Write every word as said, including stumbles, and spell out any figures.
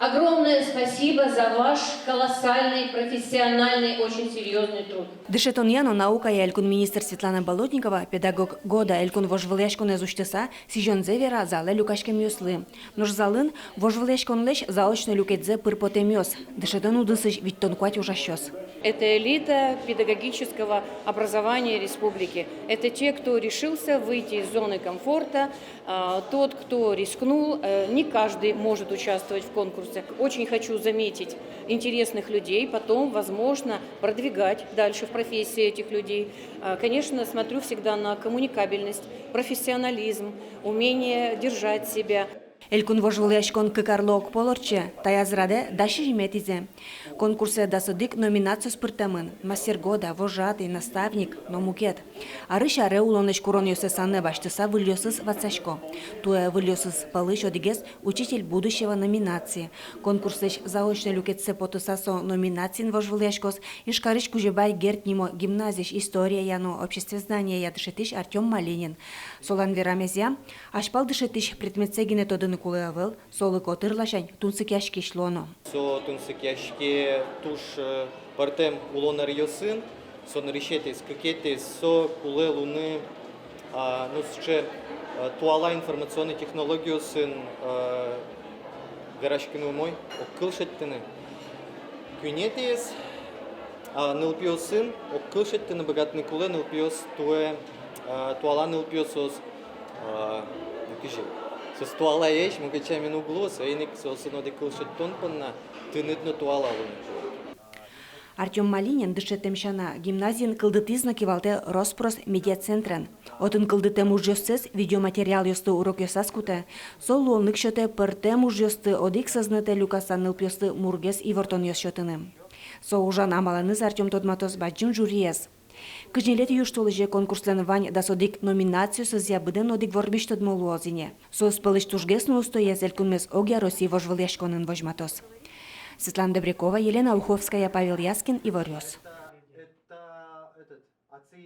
Огромное спасибо за ваш колоссальный, профессиональный, очень серьёзный труд. Дышетонъя но наукая элькун министр Светлана Болотникова «Педагог года» элькун вожвылъяськонэз усьтыса, сӥзёнзэ вера залэ люкаськемъёслы. Нош залын вожвылъяськонлэсь заочной люкетсэ пыр потэмъёс, дышетон удысысь витьтон куать ужасьёс. Это элита педагогического образования республики. Это те, кто решился выйти из зоны комфорта, а, тот, кто рискнул. Э, не каждый может участвовать в конкурсе. Очень хочу заметить интересных людей, потом, возможно, продвигать дальше в профессии этих людей. А, конечно, смотрю всегда на коммуникабельность, профессионализм, умение держать себя. Элькун вожвылъяськон кык арлы огпол ортче, таяз радэ дас сизьыметӥзэ. Конкурсэ дас одӥг номинациос пыртэмын: «Мастер года», «Вожатый», «Наставник» но мукет. Арысь аре улонлэсь куронъёсыз санэ басьтыса, выльёсыз ватсасько. Туэ выльёсыз пӧлысь одӥгез «Учитель будущего» номинацие. Конкурслэсь заочной люкетсэ потыса, со номинациын вожвылъяськоз Ижкарысь Кузебай Герд нимо гимназиысь историяя но обществознаниея дышетӥсь Артём Малинин. Солэн верамезъя, азьпал дышетӥсь предметсэ гинэ тодыны кулэ ӧвӧл, солы котыр ласянь тунсыкъяськись луоно. Со тунсыкъяське туж, э, пӧртэм улон ӧръёсын. Со нырысетӥез. Кыкетӥез, со кулэ луыны, а, ну, сыӵе, э, туала информационной технологиосын, э, вераськыны умой, огкыл шедьтыны. Куинетӥез, а, нылпиосын огкыл шедьтыны быгатыны кулэ. Нылпиос туэ, а, туала нылпиос, соос, а, ну, кызьы, соос туалаесь, мукет сямен уг луо, соин ик соосын одӥг кыл шедьтон понна тыныд но туала луыны кулэ. Артём Малинин дышетэм сяна, гимназиын кылдытӥз но кивалтэ «Роспрос» медиацентрен. Отын кылдытэм ужъёссэс видеоматериалъёсты урокъёсаз кутэ. Со луонлык сётэ пӧртэм ужъёсты одӥг сӧзнэтэ люкаса, нылпиослы мургес ивортонъёс сётыны. Со ужан амалэныз Артём тодматоз бадӟым жюриез. Кызь ньылетӥ южтолэзе конкурслэн вань дас одӥг номинациосызъя быдэн одӥг вормись тодмо луоз ини. Соос пӧлысь тужгес но устоез элькунмес огъя Россия вожвылъяськонын возьматоз. Светлана Добрякова, Елена Ольховская, Павел Яскин, «Иворъёс».